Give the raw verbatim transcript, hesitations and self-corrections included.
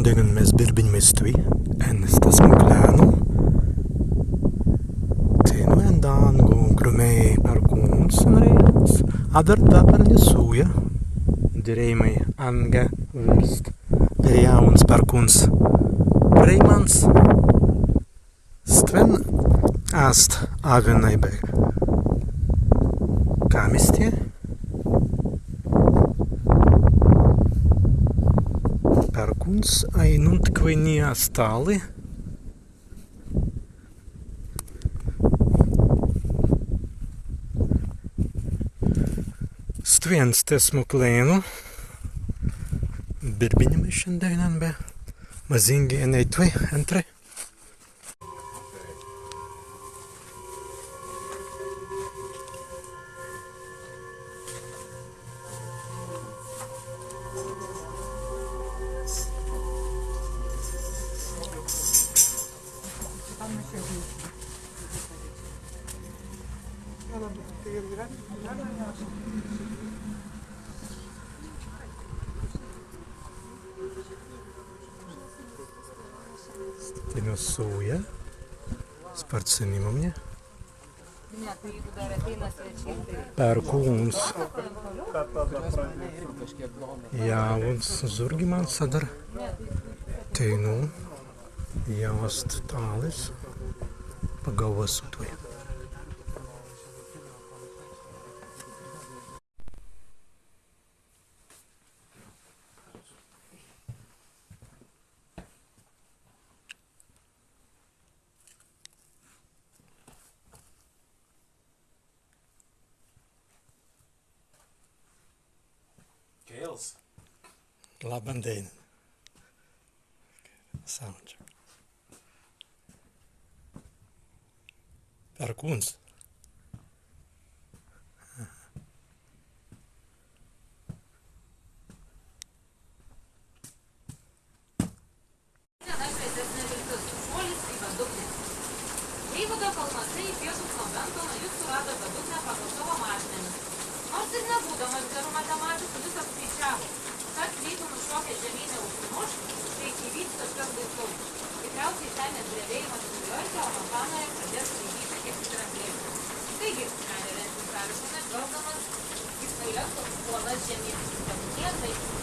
Šandēinan mes birbinimai stwi, en stesmu klēnu. Teinū en dāngu grumēi Perkūns en rēizans, adder dabber ni sūja. Dirēimai anga wīrst. Dirēi, jāuns Perkūns prei mans. Stwen ast awinai be kamistja. Perkūns ainuntkwaināi ast tāli. Stwen stesmu klēnu birbinimai šandēinan be mazīngi enēitwei entre. Teinū sūja. Spārts enimumni. Perkūns. Jāuns zūrgi mans adder. Teinū jāu ast tālis. Pagaūwuns utwei. Kails. Labban dēinan. Sound check. Perkūns. Neviltis, šuolis į bedugnę. Deivido kalnuose į pietus nuo Bentono jis surado bedugnę pagal savo matmenis. Nors ir nebūdamas geru matematiku, jis apskaičiavo, kad plytų nušokęs žemyn į aukštumus, tai įvyks kažkas baisaus. Tikriausiai žemės drebėjimas Niujorke, o Montanoje pradės skraidyti kepti drambliai. Taigi, tarė Rensis Harisonas, žvelgdamas į smailes uolas žemyn, tebūnie taip.